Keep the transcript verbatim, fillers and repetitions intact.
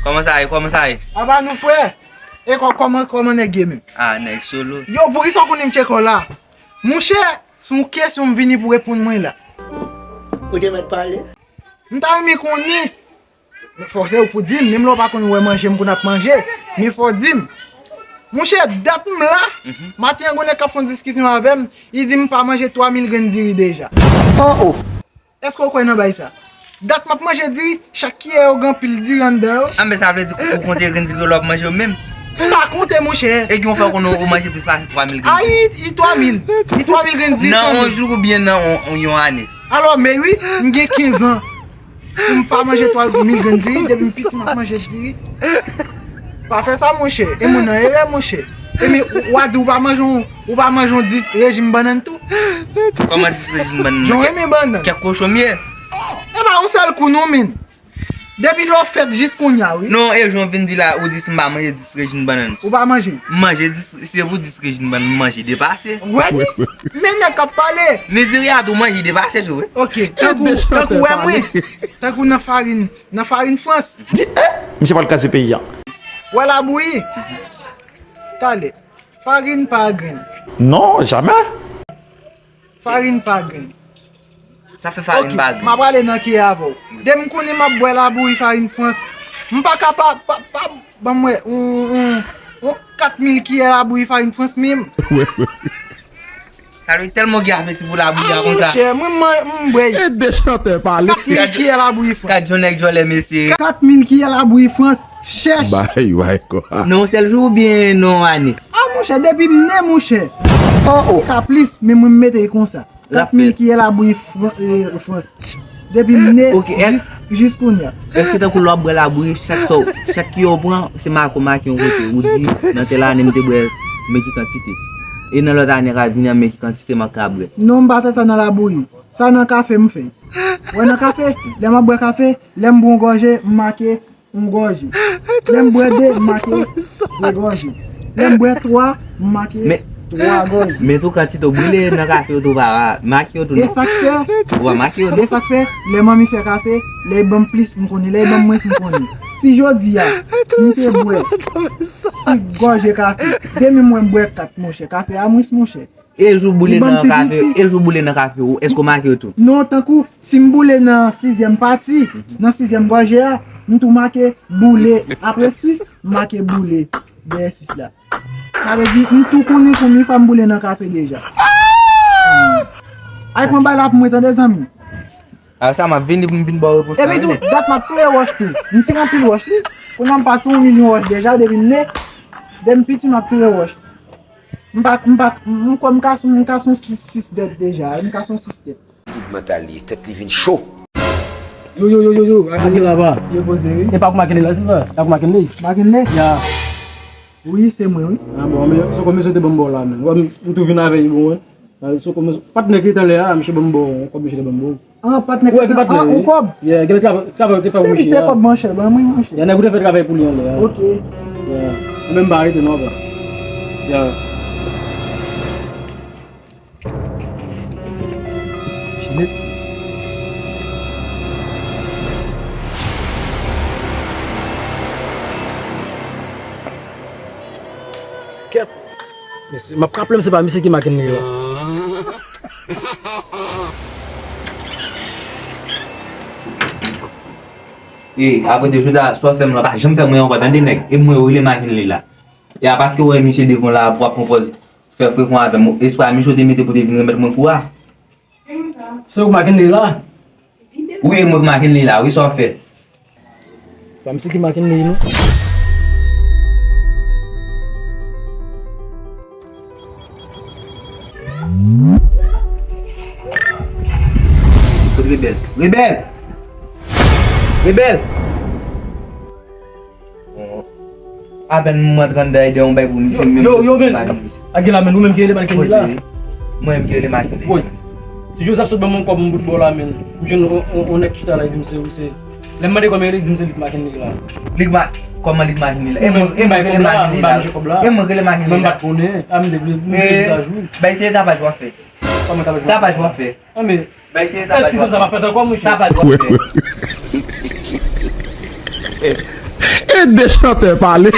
Kòman sa ye? Kòman sa ye? Apa nou, frè? E kò-, kòman, kòman nèg ye menm? Ah, nèg solo. Yo, poukisa w konnen m tcheke w la? Monchè, se yon kesyon m vini pou reponn mwen la. Ou te mèt pale. M ta renmen konnen. Men fò se ou pou di m, menm lè w pa konn wè manje m pou n ap manje, men fò w di m. Monchè, dat m la, maten an, gon nèg k ap fè yon diskisyon avè m, li di m pa manje twa mil grenn diri deja. Oh, oh. Èske w kwè nan bagay sa? Dat m ap manje diri, chak kiyè yo gen anpil diri anndan yo. Ah, men sa vle di ou konte grenn diri yo lè w ap manje yo menm? M pa konte, monchè. E ki yon fè w konnen ou manje plis pase twa mil grenn diri? Ayi, i twa mil. I twa mil grenn diri. Nan yon jou oubyen nan yon, yon ane? Alò, men wi, m gen kenz an. Pou m pa manje twa mil grenn diri, depi m piti m ap manje diri. Pa fè sa, monchè. E moun nan erè, monchè. E men, w a di ou pa manje yon, ou pa manje yon dis rejim bannann tou? Kòman dis rejim bannann? Jan w renmen bannann. Kèk kochon m ye. E pa yon sèl kou non, men. Depi lè w fèt jis kounye a, wi. Non, e jan w vin di la, ou di si m pa manje dis rejim bannann. Ou pa manje? M manje dis, se pou dis rejim bannann, m manje depase. Wè li, men nèg k ap pale. Ni diri a tou manje depase tou, wi. Ok, tankou, tankou wè mwen, tankou nan farin, nan farin Frans. Di, eh, misye pral kraze peyi a. Wè labouyi. Talè. Farin pa grenn. Non, jamè. Farin pa grenn. Sa fè farin pa grenn. Ok, m ap prale nan kiyè avè w. Depi m konnen m ap bwè labouyi farin Frans, m pa ka pa, pa, pa ban m wè, yon, yon, yon kat mil kiyè labouyi farin Frans menm. Sa vle tèlman w gen apeti pou labouyi a konsa. Ah, monchè, mwen, mwen, m bwè. E de chantè pale. Kat mil kiyè labouyi Frans. Gad yon nèg djòlè, mesye. Kat mil kiyè labouyi Frans. Chèch. Bay, bay, kwa. Nan yon sèl jou oubyen nan yon ane? Ah, monchè, depi m ne, monchè. Oh, oh. Ka plis, men mwen m mete l konsa. Kat mil kiyè labouyi Fran-, eh, Frans. Depi m ne, ok, jis, jis kounye a. Èske tankou lè w ap bwè labouyi, chak sa w, chak kiyè w pran, se make w make yon kote? Ou di, nan tèl ane, m te bwè men ki kantite. E nan lòt ane k ap vini an, men ki kantite m ap ka bwè? Non, m pa fè sa nan labouyi. Sa nan kafe m fè. Wè nan kafe, lè m ap bwè kafe, lè m bwè yon gòje, m make yon gòje. Lè m bwè de, m make de gòje. Lè m bwè twa, m make twa gòje. Men tou kantite w boule nan kafe yo tou, w pa make yo tou, non? E sa k fè, ou pa make yo, non? E sa k fè, lè manmi fè kafe, lè l ban m plis, m konnen, lè l ban m mwens, m konnen. Si jodi a, m te bwè senk gòje kafe, demen mwen m bwè kat, monchè, kafe a mwens, monchè. E jou boule nan kafe, e jou boule nan kafe ou, èske w make yo tou? Non, tankou, si m boule nan sizyèm pati, nan sizyèm gòje a, m tou make boule. Apre sis, m make boule dèyè sis la. Sa vle di, m tou konnen konbyen fwa m boule nan kafe deja. Ay, pran bay la pou mwen, tande, zanmi. A sa, m ap vini pou m vin ba w repons la, wi. Epi tou, dat m ap tire wòch tou. M tire anpil wòch, wi. Kounye a m pati yon milyon wòch deja, depi m ne, depi m piti, m ap tire wòch. M pa, m pa, m kwè m ka son, m ka son sis, sis tèt deja, m ka son sis tèt. Doub mantal li ye, tèt li vin cho. Yo, yo, yo, yo, yo, Aguila va. Yo poze, wi. E pa pou Mackenley la, Silva? E pa pou Mackenley? Mackenley? Ya. Wi, se mwen, wi. Ah, bon, men se kòm misye te ban m bò la, men. Wè, m, m tou vin avè l, bon, wè. Ah, se kòm patnè ki te lè a, misye ban m bò, kòm misye te ban m bò. Ah, patnè ki te, ah, ou kòb? Yeah, gen travay, travay ou te fè pou misye a. Depi se kòb, monchè, ban mwen, monchè. Ya, nèg ou te fè travay pou li anlè a. Ok. Yeah. Mwen menm m pa rete non, bro. Yeah. Chimit. Kèt. Mesye, m ap raple m se pa misye ki Mackenley la. E, apre de jou ta, sa w fè m lan pa janm fè mwen ankò, tande nèg. E mwen yo rele Mackenley la. E a paske w wè misye devan w la, w ap pran pòz fè frekon avè m. Espre a misye w te mete pou te vin remèt mwen kou a. Se ou Mackenley la? Wi, e mwen k Mackenley la, wi, sa w fè? Pa misye ki Mackenley, non. Kot Rebèl? Rebèl! Rebèl! Bon, apèn m rantre anndan e de yon bay pou misye, m menm yo, yo, men, Aguila, men, ou menm ki rele Mackenley la? Poze, wi. Mwen menm ki rele Mackenley. Woy. Ti Joseph sot ban m yon kòb m bout bò la, men. M jwenn yon, yon, yon nèg chita la, li di m se, se. Lè m mande kòman li, li di m se li k Mackenley la. Li k Ma-, kòman li k Mackenley la? E mwen, e mwen k rele Mackenley la. E mwen k rele Mackenley la. Mwen pa t konnen, a m te vle, m te vle sa jou. Bay se tapaj w ap fè. Kòman tapaj w ap fè? Tapaj w ap fè. A, men, bay se tapaj w ap fè. Èske sa pa fèt ankò, monchè? Tapaj w ap fè. E de chantè pale.